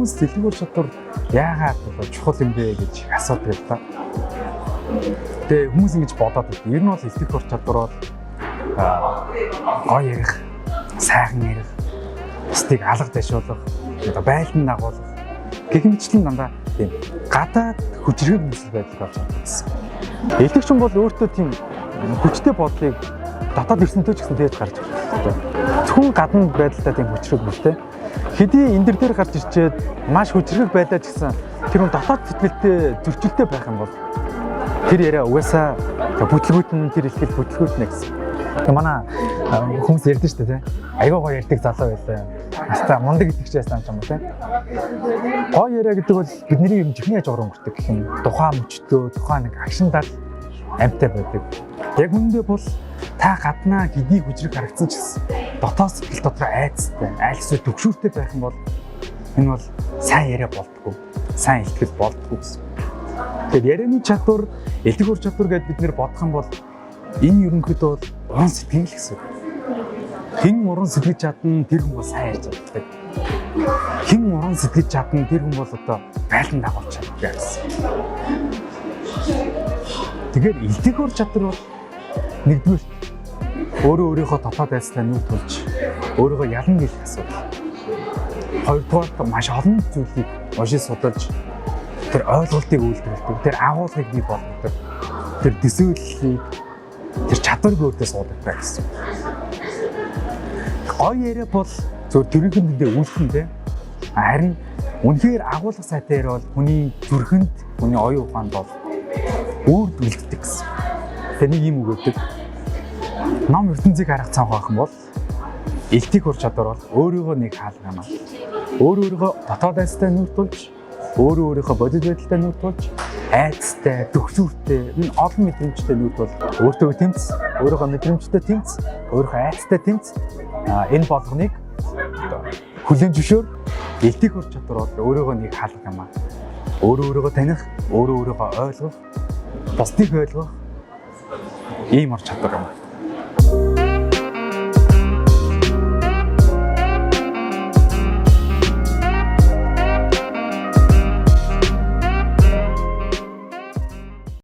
Хүмүүс дэлгүүр чадвар яагаад одоо чухал юм бэ гэж асуудаг л да. Тэгээ хүмүүс ингэж бодоод байдаг. Ер нь бол илтгэх ур чадвар бол гоё ярих, сайхан ярих, бусдыг алга дашуулах, одоо байлдан дагуулах гэх мэтчлэн дандаа тийм гадаад хүчирхэг нөхцөл байдлыг олж авдаг гэсэн. Илтгэгч хүн бол өөртөө тийм хүчтэй бодлыг дотоод ертөнцийн ч гэсэн тэгж гарч ирэх хэрэгтэй. Зөвхөн гадна байдалтай тийм хүчрэг биш те. Хэдий энэ дэр гарч ирчээд маш хүчрэг байлаа ч гэсэн тэр хүн дотоод сэтгэлтэй зөрчилтэй байх юм бол тэр яриа угаасаа бүтлгүүт нь тэр ихэл бүтлгүүт нэ гэсэн. Тэгээ манай хүмүүс ярьдэн шүү дээ, тий. Айгаа гоё ярьдаг залуу байлаа. Хаста мундаг итгэгч байсан юм уу, тий. Гоё яриа гэдэг бол бидний юм чихний яаж уран өнгөрдөг гэх юм. Тухайн мөчтөө, тухайн нэг агшин дал амьтай байдаг. Яг үүндээ бол та гаднаа хэдий хүчрэг харагдсан ч гэсэн дотоод сэтгэл дотроо айцтай, аль эсвэл түгшүүртэй байх юм бол энэ бол сайн яриа болдгоо. Сайн илтгэл болдгоо гэсэн. Тэгэхээр ярианы чадвар, илтгэх ур чадвар гэдээ бид нэр бодох юм бол энэ ерөнхийдөө бол уран сэтгэл гэсэн үг. Хэн уран сэтгэж чадна, тэр хүн бол сайн ярьж чаддаг. Хэн уран сэтгэж чадна, тэр хүн бол одоо байлдан дагуулж чаддаг гэсэн. Тэгэхээр илтгэх ур чадвар бол нэгдүгээр өөрөө өөрийнхөө дотоод айцтай нүүр тулж өөрийгөө ялан гэлэх асуудал. Хоёрдугаар маш олон зүйлийг уншиж судалж тэр ойлголтыг үйлдвэрлэдэг, тэр агуулгыг бий болгодог, тэр төсөөллийг, тэр чадварыг өөртөө суулгадаг гэсэн. Гоё яриа бол зөв тэрийнхэн дэндээ үйлдэн те. Харин үнэхээр агуулга сайтай яриа бол хүний зүрхэнд, хүний оюун ухаанд бол үрд үлддэг гэсэн. Тэгээ нэг юм үг өгдөг. Ном ертөнцийг харах цанх байх юм бол илтгэх ур чадвар бол өөрийгөө нэг хаалга юм аа. Өөр өөрийгөө дотоод айцтай нүүр тулж, өөрөө өөрийнхөө бодит байдалтай нүүр тулж, айцтай, төгшүүртэй, энэ олон мэдрэмжтэй нүүр тул өөртөө тэмц, өөрийнхөө мэдрэмжтэй тэмц, өөрийнхөө айцтай тэмц энэ болгоныг одоо хүлээн зөвшөөр илтгэх ур чадвар бол өөрийгөө нэг хаалга юм аа. Өөрөө өөрийгөө таних, өөрөө өөрийгөө ойлгох, бусдыг ойлгох ийм ур чадвар юм.